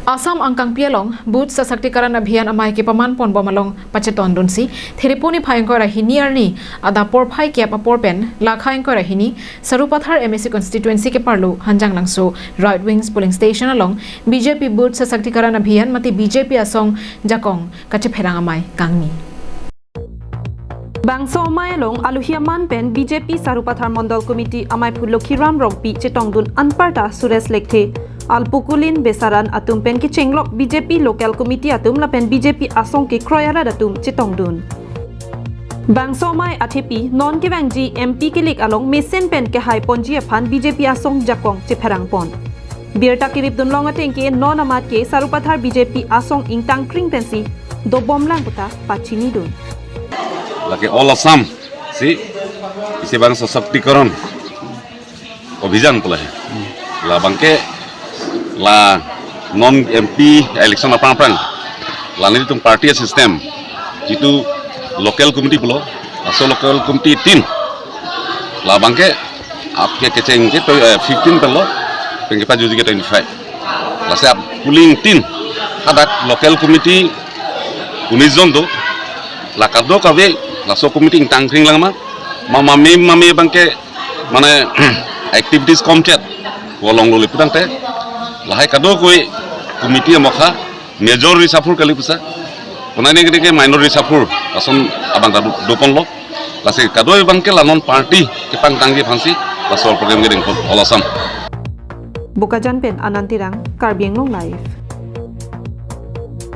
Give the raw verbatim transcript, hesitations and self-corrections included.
Assam angkangpi along Booth Sashaktikiran Abhiyan amei kepaman ponbom along pachetondunsi Thereponi phai ingkoi ra hini arni adap porphai kep apor pen lakha ingkoi ra hini Sarupathar M A C constituency keparlo Hanjanglangso Right Wings polling station along B J P Booth Sashaktikiran Abhiyan mate B J P asong jakong kachepherang amei kangni. Bangso amei along alohi aman pen B J P Sarupathar Mondol Committee ameiphu Lokhiram Rongpi chetongdun anparta Suresh Lekthe, Alpukulin Besaran atum pen kechenglok B J P Local Committee atum lapen B J P asong kekroi arat atum chetongdun. Bangso amei athepi non kevangji M P kelik along mesen pen kehai ponji aphan B J P asong jakong chepherang pon. Birta keripdun long ateng ke non amat ke Sarupathar B J P asong ingtangkring pensi dobomlang puta pachinidun. Lake all Assam si isi bang Sashaktikiran Abhiyan pula he. Labang ke la non M P election aphrang aphrang la nelitum party system jitu local committee pulo, laso local committee tin labang ke apke kecheng ke to, eh, fifteen pulo, pen kepajuji ke twenty-five. Lasi ap polling tin hadak local committee unis jon do, la kadokave laso committee ingtangkring lang ma, ma mame mame abang ke mane activities komchet pu along lo le putangte lahai kadokave committee amokha major reshuffle kali pusa. Konane ke minor reshuffle ason abang ta do, doponlo. Lasi kadokave abang ke la non party kepangtangji aphansi laso program kedeng pon all Assam. Bokajan pen Anand Terang, Karbi Anglong Live.